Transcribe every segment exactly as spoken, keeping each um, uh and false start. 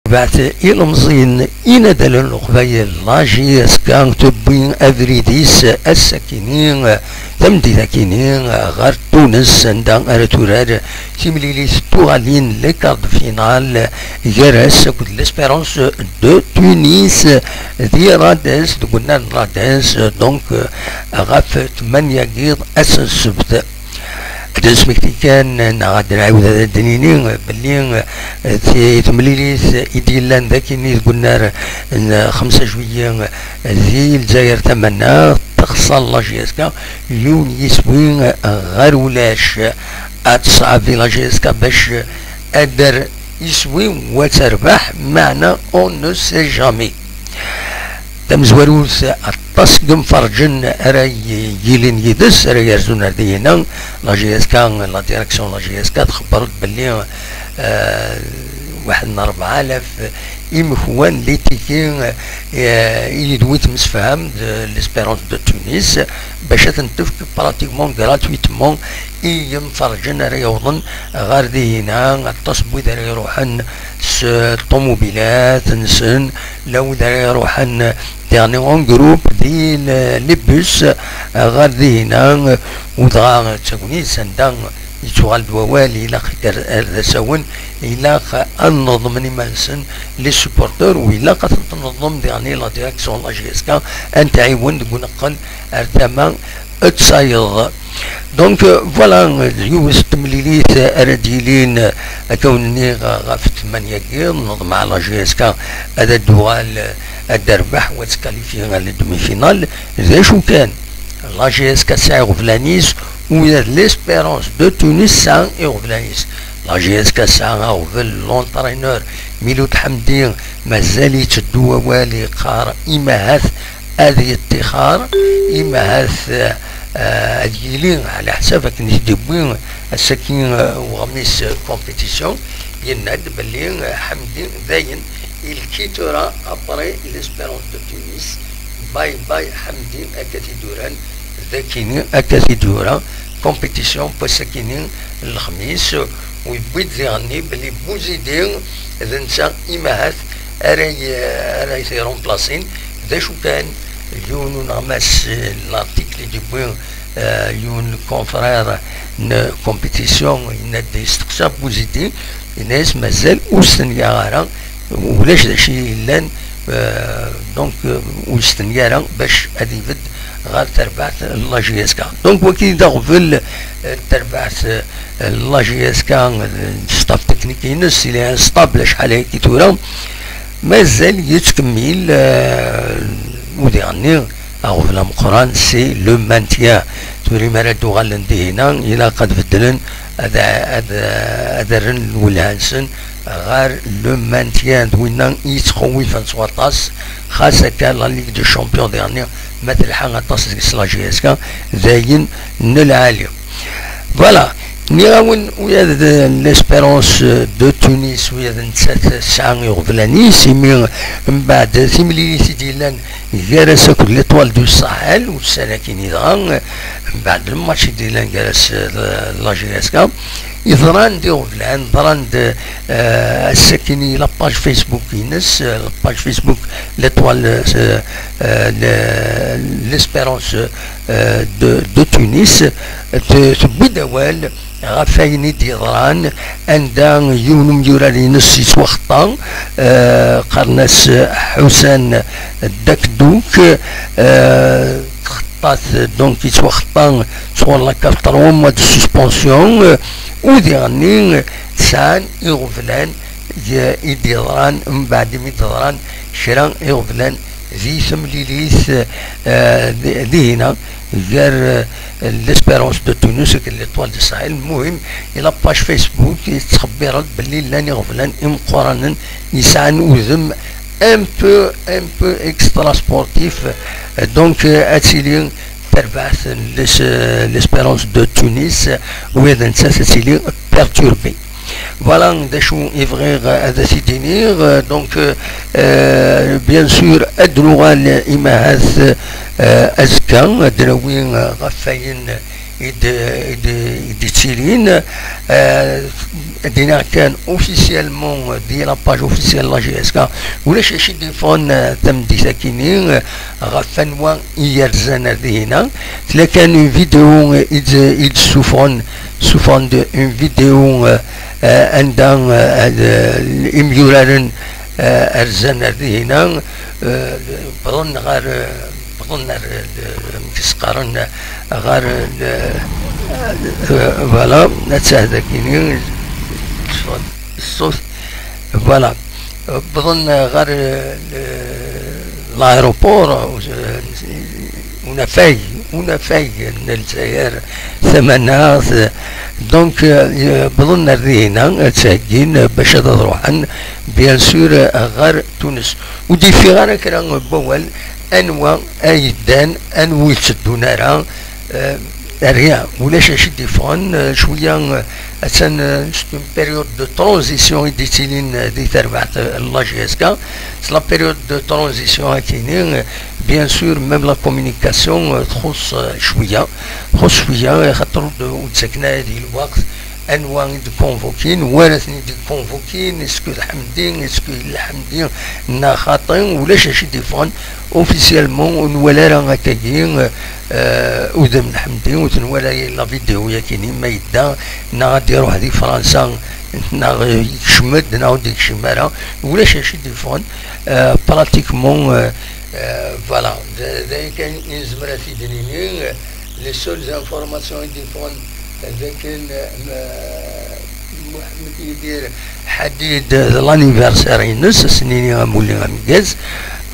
Terbaɛt ilemẓiyen inadalen n Leqbayel, la J S K, tewwi abrid-is ass-akini, tameddit-akini, ɣer Tunes, anda ara turar timlilit tuɣalin, les quarts de finale, gar-as akked l'Espérance de Tunis di Radès, deg unnar n Radès, donc, ɣef tmanya n yiḍ ass n ssebt. Ad d-nesmekti kan, neɣ ad d-nɛiwed ad d-nini belli, eh, ti-, timlilit i d-yellan d akini deg unnar n xemsa juillet, eh, di Lezzayer Tamaneɣt, texṣer la J S K yiwen yiswi, eh, ɣer ulac. Ad tṣeɛbi la J S K bac ad d-terr iswi u ad terbeḥ, meɛna on ne sait jamais. Tamezwarut, aṭas n yimferrǧen ara y-, yilin yid-s, ara yerzun ar dihina. La J S K, la direction n la J S K txebber-d belli, eh, waḥed n rebɛa alaf imekwan, les tickets, eh, i d-tewwi temsefham d l'Espérance de Tunis, bac ad ten-tefk pratiquement gratuitement i yimferrǧen ara yawḍen ɣer dihina. Aṭas n wid ara iruḥen s ṭumubilat-nsen, la wid ara iruḥen diɣni en groupe di l-, les bus ɣer dihina. U dɣa d tagnit anda yettuɣal-d wawal, ilaq gar-, ar d asawen, ilaq ad neḍmen iman-nsen les supporters, u ilaq ad ten-tneḍem diɣni la direction n la J S K, ad n-tɛiwen deg uneqqel ar tama d tayeḍ. Donc, euh, voilà, euh, yiwet n temlilit, euh, ara d-yilin, euh, akka wen-nniɣ, euh, ɣef tmanya n yiḍ, neḍmeɛ la J S K ad d-tuɣal, euh, ad d-terbeḥ, u ad tkalifyi ɣer les demi-finales. D acu kan, la J S K tesɛa iɣeblan-is, ula d l'Espérance de Tunis tesɛa iɣeblan-is. La J S K tesɛa aɣbel, l'entraîneur Miloud Hamdi, mazal yetteddu wawal, yeqqar imahat ad yettixar, imahat, eh, ad yili ɛla ḥsab akken i t-id-yewwi ass-agi, eh, uɣmis, eh, compétition. Yenna-d belli, eh, Hamdi dayen il quittera après l'Espérance de Tunis. Bye bye Hamdi, akka t-id-yuran, d akini akka t-id-yura. Compétition n wass-akini n lexmis, u yewwi-d diɣenni belli Bouzidi d netta imahat ara y-, ara t-irumplasin. D acu kan, yiwen uneɣmas, eh, l'article i d-yewwi, eh, yiwen confrère n compétition, yenna-d, yesteqsa Bouzidi, yenna-yas mazal ur stenyaɣ ara, ulac d acu yellan, eh, donc, eh, ur yestenya ara bac ad ibedd ɣer terbaɛt n la J S K. Donc, wagi d aɣbel, eh, terbaɛt, eh, la J S K, eh, staff technique-ines, il est instable acḥal ayagi tura. Mazal yettkemmil, eh, udiɣ-nni aɣbel ameqqran, c'est le maintien. Tura mi ara d-uɣalen dihina, ilaq ad beddlen, ad, ad, ad rren lwelha-nsen ɣer le maintien, d winna i yettxewwifen s waṭas. Xas akka, la Ligue des Champions diɣenni, ma telḥa aṭas deg-s la J S K, d ayen n lɛali. Voilà, nniɣ-awen, ula d l'Espérance de Tunis, ula d nettat tesɛa iɣeblan-is, imi mbeɛd timlilit i d-yellan gar-as akked l'Étoile du Sahel, ussan-agi-nni dɣa, mbeɛd lmatch i d-yellan gar-as d la J S K, yeḍran-d iɣeblan, ḍran-d, eh, ass-agi-nni la page Facebook-ines, eh, la page Facebook l'Étoile, eh, eh, le-, l'Espérance, eh, de, de Tunis, te-, tewwi-d awal ɣef wayen i d-yeḍran, anda yiwen umyurar-ines yettwaxeṭṭa, eh, qqaren-as Ḥusan Dakduk, eh, txeṭṭat, donc, yettwaxeṭṭa sɣur la CAF, trois mois de suspension, eh, u diɣenni sɛan iɣeblan i d-yeḍran mbeɛd mi d-ḍran kra iɣeblan di temlilit, eh, di-, dihina, gar, eh, l'Espérance de Tunis akked l'Étoile du Sahel. Lmuhim, i la page Facebook yettxebbiren-d belli llan iɣeblan imeqqranen yesɛan udem un peu, un peu extra sportif. Donc, eh, ad tili terbaɛt n l'Es-, l'Espérance de Tunis, eh, u nettat ad tili perturbée. Voilà d acu i bɣiɣ ad t-id-iniɣ. Donc, euh, bien sûr, ad d-nuɣal imahat, euh, azekka, ad d-nawi, euh, ɣef wayen i d-, i d-, i d-yettilin, eh, ad d-iniɣ kan officiellement, di la page officielle n la J S K, ulac acu i d-yeffɣen, eh, tameddit-akini, eh, ɣef anwa i yerzan ar dihina. Tella kan une vidéo, eh, i d-, i d-ssufɣen, ssufɣen-d une vidéo, eh, eh, anda, eh, ad, eh, imyuraren, eh, rzan ar dihina, eh, wwḍen ɣer, eh, wwḍen ar, eh, amek i s-qqaren, ɣer, eh, eh, voilà, ad tɛedda kini, ṣṣut, voilà, wwḍen ɣer, eh, l'aéroport, eh, unafag, unafag n Lezzayer tamaneɣt. Donc, eh, wwḍen ar dihina, ttheggin bac ad ruḥen, bien sûr, ɣer Tunes. Ur d-yeffiɣ ara kra n wawal, anwa ay yeddan, anwa ur yetteddun ara, eh, rien, ulac acu i d-yeffɣen, eh, cwiya, eh, attan, eh, c'est une période de transition i d-yettilin, eh, di terbaɛt, eh, n la J S K. C'est la période de transition akini, eh, bien sûr, même la communication, eh, txuṣṣ, eh, cwiya, txuṣṣ cwiya, eh, xaṭer ur d-, ur d-ttaken ara di lweqt anwa i d-convoquin, war ad-ten-id-convoquin, est-ce que d Ḥemdi, est-ce que yella Ḥemdi, neɣ xaṭi, ulac acu i d-yeffɣen, officiellement, ur nwala ara akkagi, eh, udem n Ḥemdi, ur t-nwala la vidéo-yakini, ma yedda, neɣ ad d-iruḥ di Fransa, neɣ yekcem-d, neɣ ur d-yekcim ara, ulac acu i d-yeffɣen, eh, pratiquement, eh, eh, voilà, d, d ayen kan i nezmer ad t-id-nini, eh, les seules informations i d-yeffɣen, d akken, eh, Muḥemmed Yidir Ḥadid d l'anniversaire-ines, ad s-nini amulli ameggaz,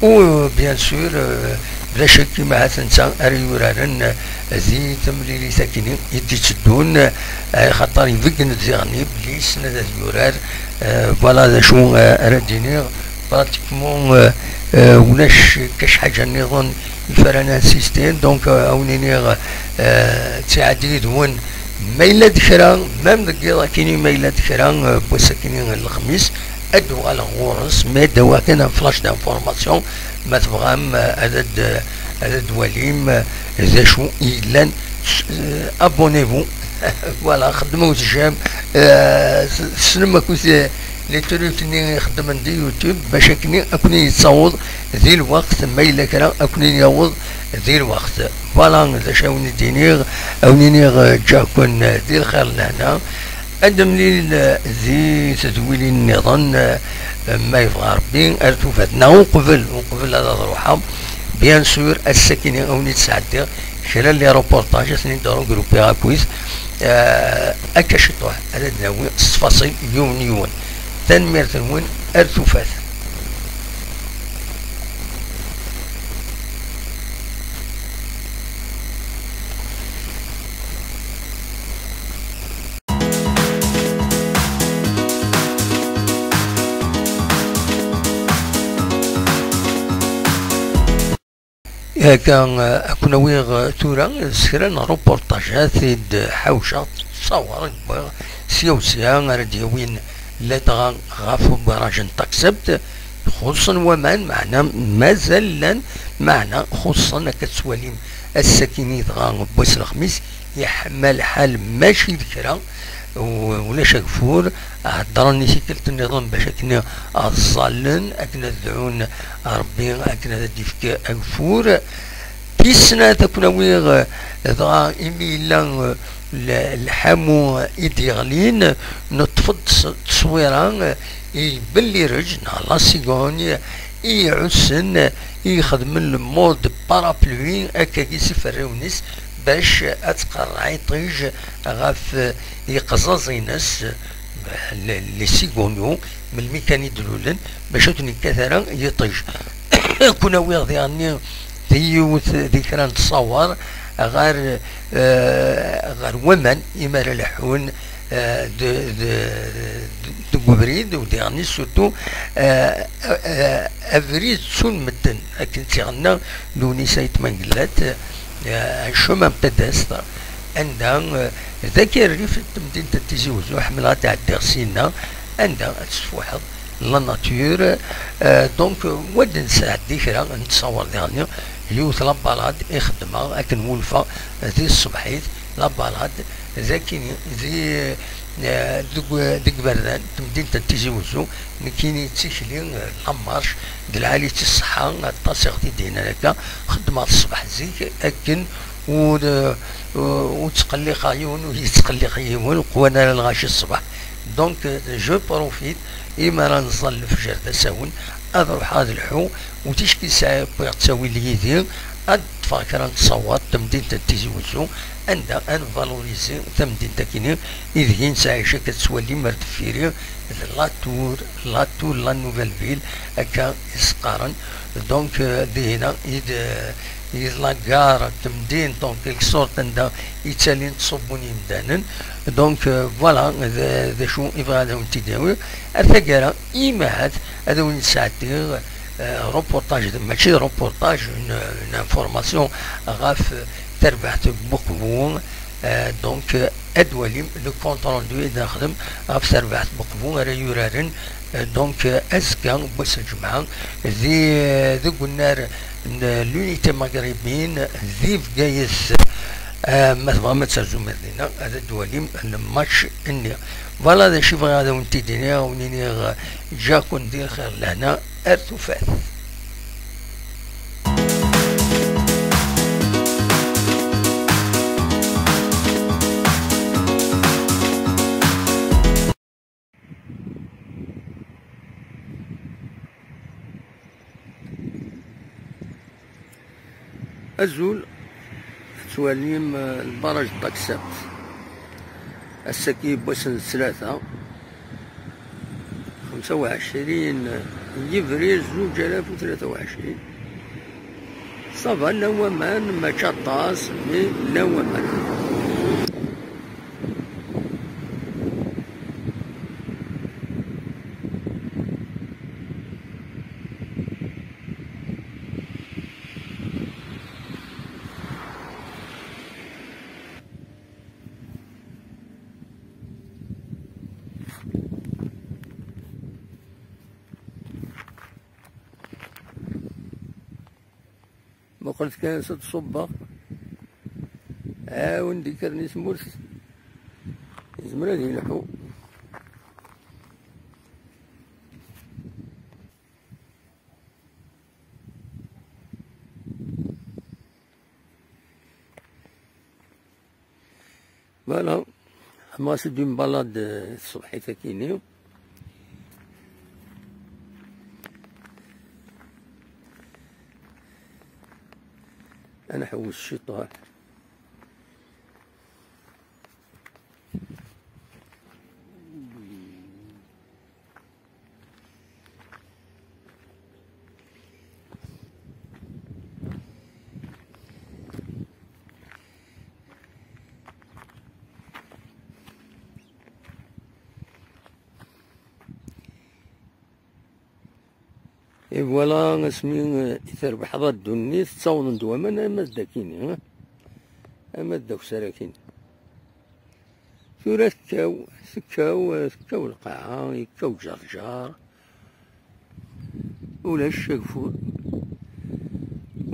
u bien sûr, eh, d acu akk-, ahat netta ara yuraren, eh, di temlilit akini i d-itteddun, eh, xaṭer ibeggen-d diɣen belli yessen ad yurar, eh, voilà d acu, eh, ara d-iniɣ, pratiquement, euh, euh, ulac kac ḥaǧa nniḍen i f ara ninsisti, donc, euh, ad wen-iniɣ, euh, ttiɛad yid-wen, ma yella d kra, même deg yiḍ akini, ma yella d kra, euh, n wass-akini n lexmis, ad d-uɣaleɣ ɣur-s, mais ad d-awiɣ kan un flash d'information, ma tebɣam, euh, ad d-, ad d-twalim, euh, d acu i yellan, euh, abonnez-vous. Voilà, xedmemt j'aime, euh, s-, tessnem akk, euh, les trucs-nni i xeddmen di YouTube, bac akken ad ken-yettaweḍ di lweqt, ma yella kra ad ken-yaweḍ di lweqt. Voilà, d acu ad wen-d-iniɣ, ad wen-iniɣ, eh, ǧǧiɣ-ken, eh, di lxir n lehna. Ad nemlil, eh, di tedwilin nniḍen, eh, ma yebɣa Rebbi, ar tufat. Neɣ uqbel, uqbel ad, ad ruḥeɣ, bien sûr, ass-akini ad wen-id-sɛeddiɣ kra n les reportages, ad ten-id-regroupiɣ akkit, eh, akka ciṭuḥ, ad d-nawi s ttfaṣil yiwen yiwen. Tanemmirt-nwen, ar tufat. Akka, eh, ad ken-awiɣ, eh, tura s kra n reportages i d-ḥawceɣ, ttṣawer i d-wwiɣ sya u sya ara d-yawin ladɣa ɣef ubaraj n Taxebt. Xuṣṣen waman, meɛna mazal llan, meɛna xuṣṣen, akka tettwalim ass-akini dɣa n wass lexmis, yeḥma lḥal mačči d kra, u-, ulac ageffur, heddren i tikkelt nniḍen bac akken ad ẓẓallen, akken ad dɛun Rebbi akken ad d-ifk ageffur. Tis snat, ad ken-awiɣ, eh, dɣa imi yella, eh, l-, lḥamu i d-yeɣlin, neṭṭef-d s-, tteswira, eh, i Bellireǧ, neɣ la cigogne, i iɛussen, eh, i ixedmen le mode parapluie, akkagi s iferriwen-is, bac ad tqerreɛ iṭij ɣef, eh, iqẓaẓ-ines, eh, le-, les cigognes, melmi kan i d-lulen, bac ur ten-yekkat ara yiṭij. Ad ken-awiɣ diɣenni di yiwet, di kra n tṣawar ɣer, eh, ɣer waman imi ara leḥḥun, eh, de-, de-, de-, deg ubrid, u diɣenni surtout, eh, eh, abrid ttun medden akken tt-iɣenna Lewnis Ayt Mengellat, eh, un chemin pédestre, anda, eh, d akerrif n temdint n Tizi Uzzu, ḥemmleɣ ad ɛeddiɣ syenna, anda ad tesfuḥeḍ la nature. Euh, donc, euh, wa d-nesɛeddi kra n ttṣawar diɣenni, yiwet la balade i xeddmeɣ akken wulfeɣ di tṣebḥit, La balade, dagi, di, eh, deg, deg iberdan, temdint n Tizi Wezzu, nekkini d tikli, eh, la marche, d lɛali-tt ṣṣeḥḥa, aṭas i ɣ-t-id-yennan akka, xeddmeɣ ṣṣbeḥ zik, akken ur, eh, ur ttqelliqeɣ yiwen, ur yettqelliq yiwen, qwan ara lɣaci ṣṣbeḥ. Donc, eh, je profite, imi ara nẓall lefjer d asawen, ad ruḥeɣ ad lḥu, u ticki sɛiɣ, wwiɣ ttawil yid-i, ad ṭṭfeɣ kra n tṣawaḍ, tamdint n Tizi Wezzu, anda ad nvalorizi tamdint akini, ideg i nettɛic akka tettwalim ar deffir-i, d la tour, la tour, la nouvelle ville, akka i s-qqaren. Donc, euh, dihina, i d, i d la gare, temdint, en quelque sorte, anda i ttalin ttṣubbun yimdanen. Donc, euh, voilà, d, d acu i bɣiɣ ad awen-t-id-awiɣ. Ar taggara, imahat, ad awen-d-sɛeddiɣ, euh, reportage, mačči d reportage, une, une information ɣef terbaɛt n Weqbu. Euh, donc, euh, ad twalim le compte rendu i d-nexdem ɣef terbaɛt n Weqbu ara yuraren, euh, donc, euh, azekka n wass n lǧemɛa di, deg unnar n l'Unité Maghrébine di Bgayet. Euh, ma tebɣam ad terzum ar dinna, ad twalim le match-nni. Voilà d acu i bɣiɣ ad awen-t-id-iniɣ, ad awen-iniɣ, euh, ǧǧiɣ-ken di lxir lehna. Ar tufat. Azul, tettwalim, eh, lbaraj n Taksat. Ass-agi n wass n ttlata, xemsa u ɛecrin yebrir zuǧ alaf u tlata u ɛecrin. Ça va, llan waman, mačči aṭas, mais llan waman. Muqlet kan s ad ṣubbeɣ. Ɛawen d ikren i tmurt. Yezmer ad yelḥu. Voilà. Xedmeɣ-as-d une balade, euh, tṣebḥit akini. Ad nḥewwes ciṭuḥ. Et voilà, asmi, eh, i terbeḥ ddunit, ttawḍen-d waman ama d akini, eh? Ama d akessar akini. Tura tekkaw, tekkaw, tekkaw lqaɛa, yekkaw ǧerǧer. Ulac ageffur.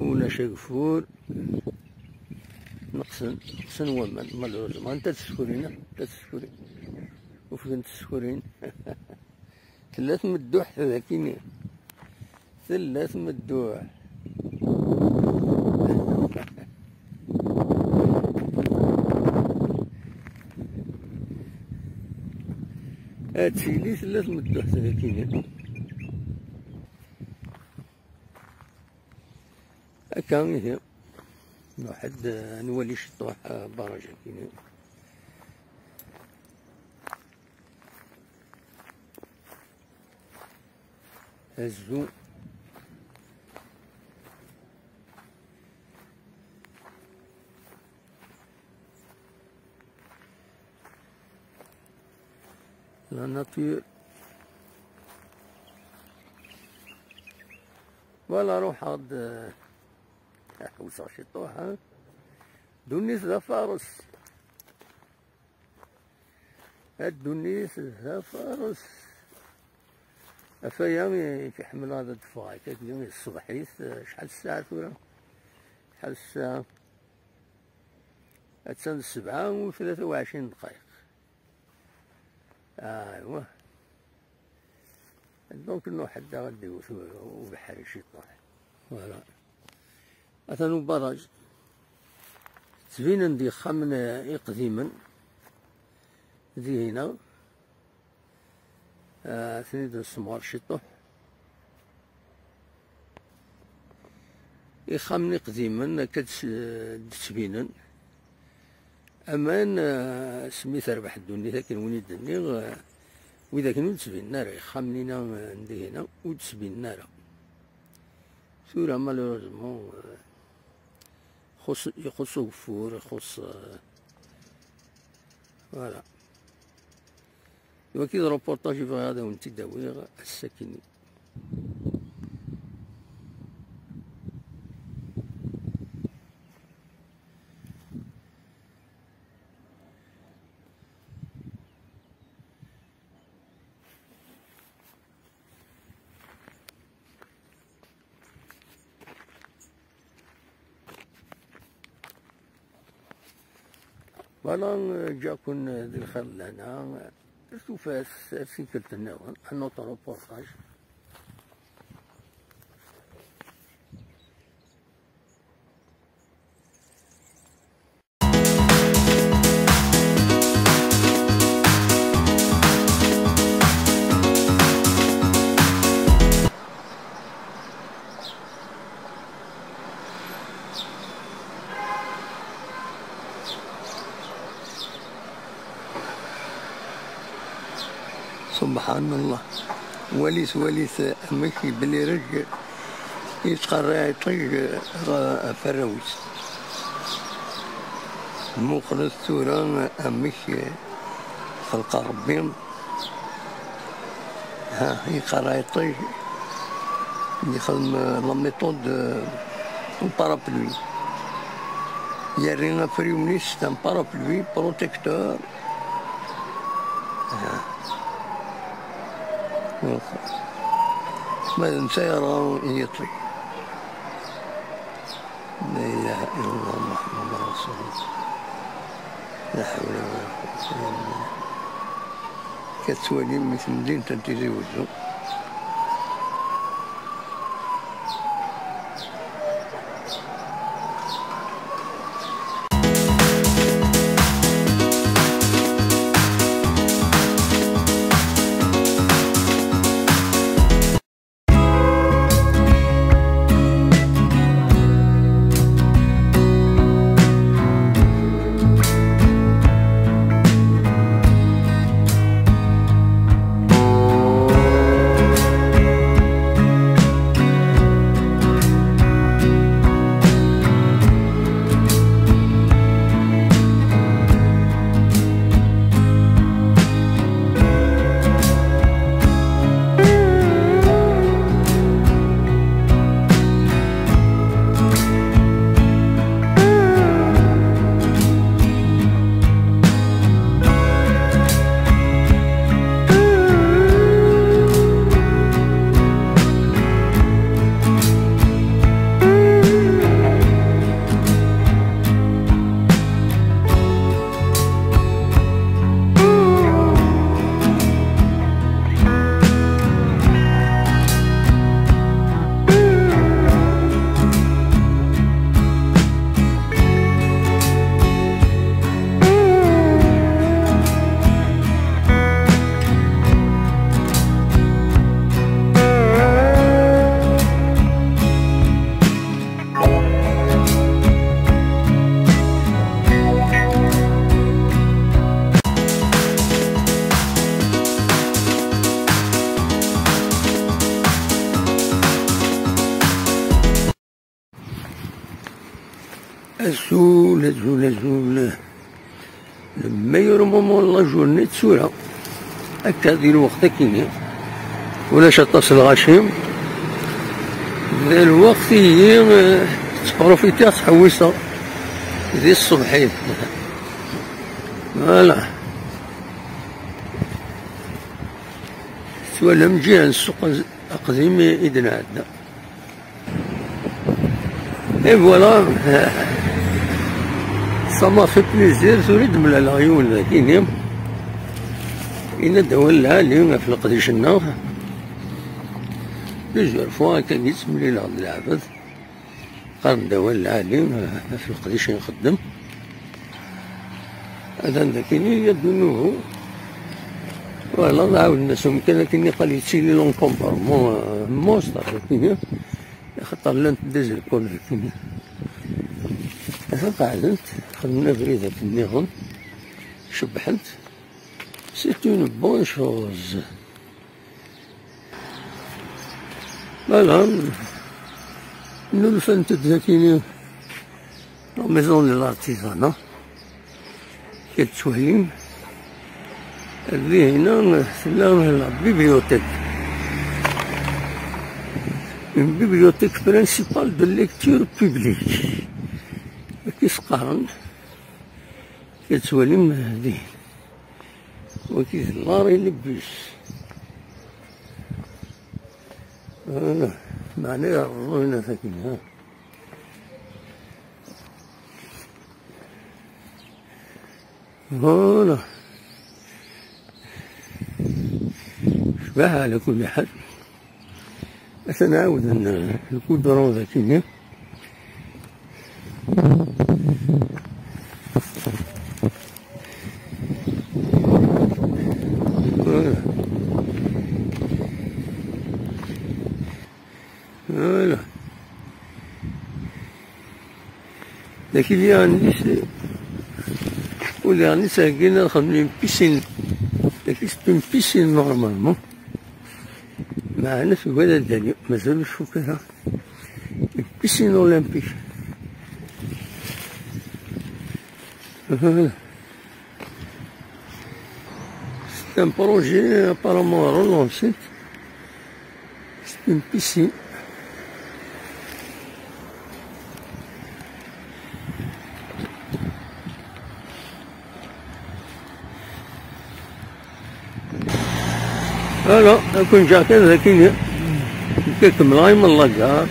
Ulac ageffur. Neqsen, neqsen waman, malheureusement. Anta teskurin, anta teskurin. Ufgent teskurin. Tella tmedduḥt dagini. Tella tmedduḥt. Ad tili tella tmedduḥt dagini. Akka ihi. Nruḥ-d, eh, nwali ciṭuḥ, eh, baraj akini. Azul. La nature. Voilà, ruḥeɣ-d, eh, ḥewseɣ ciṭuḥ, ha? Ddunit d afares. A ddunit d afares. Af aya i k-ḥemmleɣ ad d-ffɣeɣ akkagi ṣṣbeḥ-it. Acḥal ssaɛa tura? Acḥal ssaɛa? Attan d sebɛa u tlata u ɛecrin dqayeq. Aywa. Donc, nruḥ ad aɣ-d-iwet ubeḥri ciṭuḥ. Voilà. Atan ubaraj. Ttbinen-d yexxamen iqdimen. Dihina. Ah, ten-id-nessemɣer ciṭuḥ. Ixxamen iqdimen akka d-, d-ttbinen. Aman, ah, asmi terbeḥ ddunit akken win i d-nniɣ, ah, wid akken ur d-ttbinen ara, ixxamen-ina, ah, n dihina ur d-ttbinen ara. Tura, malheureusement, ah, ixuṣ, ixuṣ ugeffur, ixuṣ, ah, voilà. Wagi d reportage i bɣiɣ ad awen-t-id-awiɣ ass-akini. Voilà, ǧǧiɣ-ken di lxir d lehna. Ar tufat, ar tikkelt nniḍen, un autre reportage. Subḥan Allah. Walit, walit amek ibellireǧ yettqerriɛ iṭij ɣef warraw-is. Muqlet tura amek xelqa Rebbi. Ha, yeqqar iṭij, yexdem la méthode, euh, en parapluie. Yerri afriwen-is, c'est un parapluie protecteur. Ha. Ma d netta yerɣa yiṭij. La ilaha illallah Muḥemmed Rasulullah. La ḥawla wa la quwwata illa billah. Akka tettwalim mi temdint n Tizi Wezzu. Azul, azul, azul. Le meilleur moment de la journée d tura. Akka di lweqt akini. Ulac aṭas n lɣaci. D lweqt ihi, eh, ttprofitiɣ, ttḥewwiseɣ di ṣṣebḥit. Voilà. Twalam ǧiha n ssuq aqdim i d-nɛedda. Et voilà. Ça m'a fait plaisir, tura i d-mlaleɣ yiwen dagini. Yenna-d awal lɛali ɣef leqdic-nneɣ. Plusieurs fois akka i ttemlaleɣ d lɛebd. Qqaren-d awal lɛali ɣef leqdic i nxeddem. Atan dakini, il y a de nouveau. Voilà, nɛawed-as umkan akken iqal yettili l'encombrement, euh, monstre, dakini. Axaṭer llant des écoles, dakini. Atan qeɛdent, xedmen abrid akken nniḍen, cebbḥent. C'est une bonne chose. Voilà. Nnulfant-d dakini la maison de l'artisanat. Yettwalim. Dihina tella la bibliothèque. Une bibliothèque principale de lecture publique. Akka i s-qqaren. Yettwalim dihin. Wagi d l'arrêt n le bus. Voilà. Meɛna yerreẓ winna sakin, ha. Voilà. Cbaḥ ɛla kulli ḥal. Atan ɛawden lkudron dakini. Voilà. Voilà. Daki, il y a un lycée. Ou il y a un lycée qui est en train de piscine. Daki, c'est une piscine normalement. Mais on a fait quoi là-dedans ? Mais je ne sais pas. Une piscine olympique. Voilà. C'est un projet apparemment relancé. C'est une piscine. Voilà, ad ken-ǧǧeɣ kan d akken. Nekk ad kemmleɣ i Mellagar.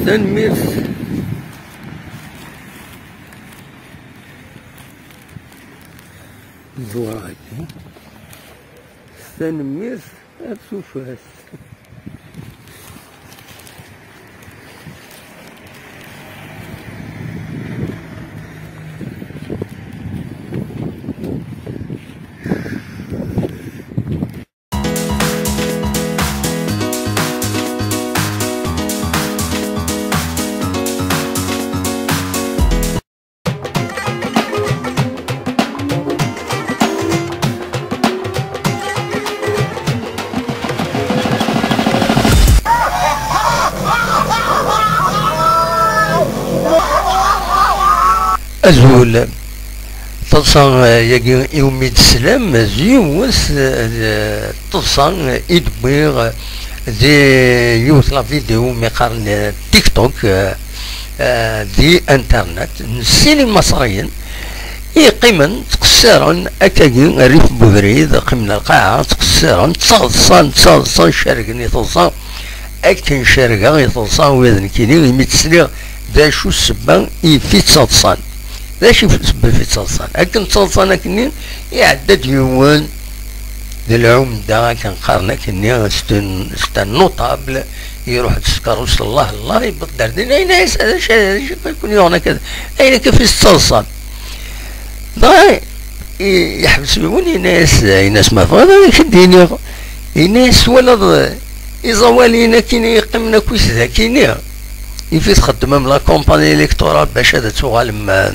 Tanemmirt. Ẓewreɣ akka. Tanemmirt ar tufat. Azul. Taḍsa, eh, yagi iwumi d-teslam, d yiwet, eh, d taḍsa i d-wwiɣ di yiwet la vidéo mi qqaren, eh, TikTok, eh, eh, di internet, n sin imaṣriyen i yeqqimen ttqessiren akkagi rrif n ubrid, qqimen ar lqaɛa, ttqessiren, ttaḍsan, ttaḍsan, cergen i taḍsa, akken cergeɣ i taḍsa ula d nekkini, imi tt-sliɣ d acu ssebba i fi ttaḍsan. D acu ssebba i fi ttaḍsan? Akken ttaḍsan akkenni, iɛedda-d yiwen d lɛumda, akken qqaren akkenni, c'est un, c'est un notable, iruḥ-d s tkeṛṛust, Allah, Allah, yewweḍ-d ar din, ayen-as, d acu, d acu i ken-yuɣen akka, ayen akka fi ttaḍsan? Dɣa i-, yeḥbes yiwen, yenna-yas, yenna-yas, ma tebɣiḍ ad ak-d-iniɣ. Yenna-yas, twalaḍ iẓawaliyen akkin i yeqqimen akk-is dakini, ifi txeddmem la campagne électorale bac ad tuɣalem, eh,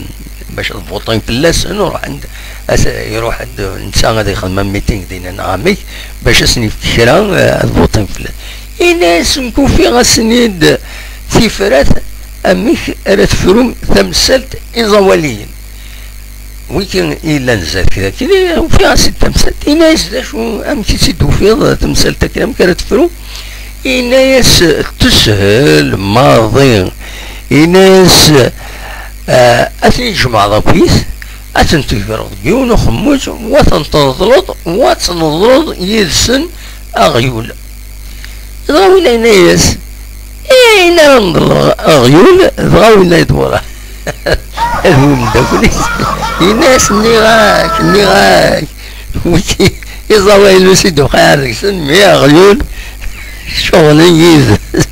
bac ad votin fell-asen, u ruḥen-d, as-, iruḥ-d netta ad ixdem am meeting dinna neɣ amek, bac ad sen-yefk kra, eh, ad votin fell-asen. Yenna-yas, nekk ufiɣ-asen-id tifrat amek ara tefrum tamsalt iẓawaliyen. Wiki yellan zdat kra kini, ufiɣ-as-id tamsalt. Yenna-yas, d acu, amek i tt-id-tufiḍ tamsalt akken, amek ara tefru? Yenna-yas, teshel maḍi. Yenna-yas, ah, ad ten-id-tjemɛeḍ akkit, ad ten-tegreḍ deg yiwen uxemmut, wa ten-treḍleḍ, wa ad tneḍleḍ yid-sen aɣyul. Dɣa winna yenna-yas, i ayen ara neḍleɣ aɣyul, dɣa winna yeḍwer. Ad wuled akk. Ini-as nniɣ-ak, nniɣ-ak. Iẓawayen ur s-id-uqiɛ deg-sen mi aɣyul ceɣlen yid-s.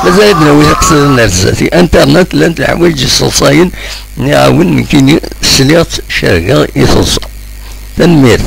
Mazal ad nawi tiqsiḍin ar zdat. Internet llant leḥwayeǧ yesseḍsayen. Nniɣ-awen nekkini sliɣ-tt, cergeɣ i teḍsa. Tanemmirt.